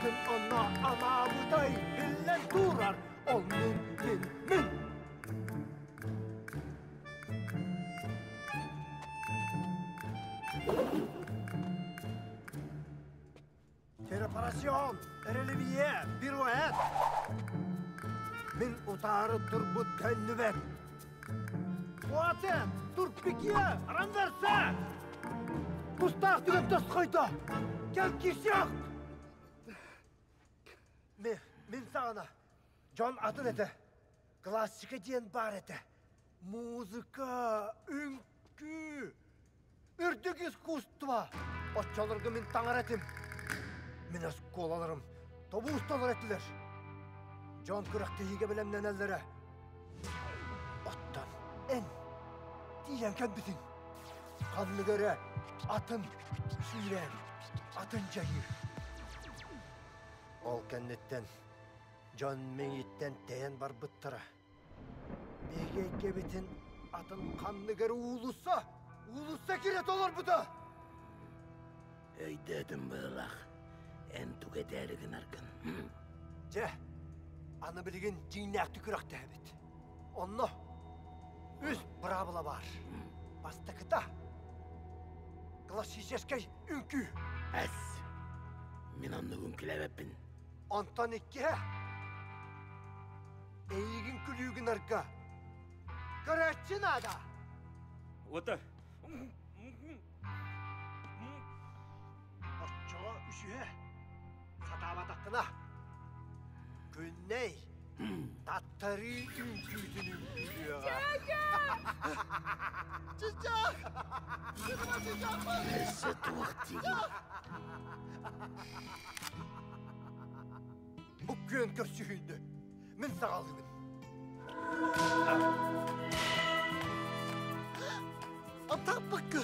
Ким онно анаабытай биллэн турар, ол мин, мин, мин. Препарацион, релевие, пируэт. Мин утаары турбут төннүбэт. Пуате, турпикие, ранверсе! Тустаах түгэн тосхойдо! Кэл кисиэх! Мин саҕана дьон атын этэ. Классика диэн баар этэ. Музыка, үҥкүү, үрдүк искусство. Оччолорго мин таҥара этим. Мин оскуолаларым тобуусталар этилэр. Дьон күрэхтэһиигэ бэлэмнэнэллэрэ. Оттон эн тиийэн кэлбитиҥ. Ханнык эрэ атын сүүрээн, атын дьайыы. Ол кэнниттэн дьон миҥиттэн тэйэн барбыттара. Биһиги эйгэбитин атын ханнык эрэ уулусса, уулусса киирэ толорбута. Өйдөөтүм быһыылаах, эн тугу этээри гынаргын. Дьэ, аны билигин дьиҥнээхтик күрэхтэһэбит. Онно үс быраабыла баар. Бастакыта классическай үҥкүү. Эс, мин оннук үҥкүүлээбэппин. Онтон иккиһэ эйигин күлүү гынарга көрөөччү наада. Ота. Оччоҕо үсүһэ сатаабатаххына Күннэй таттарыы үҥкүүтүн үҥкүүлүөҕэ. Чычах! Өссө туох диигин? Бу күөн көрсүһүүнү мин саҕалыыбын. Атаппакка!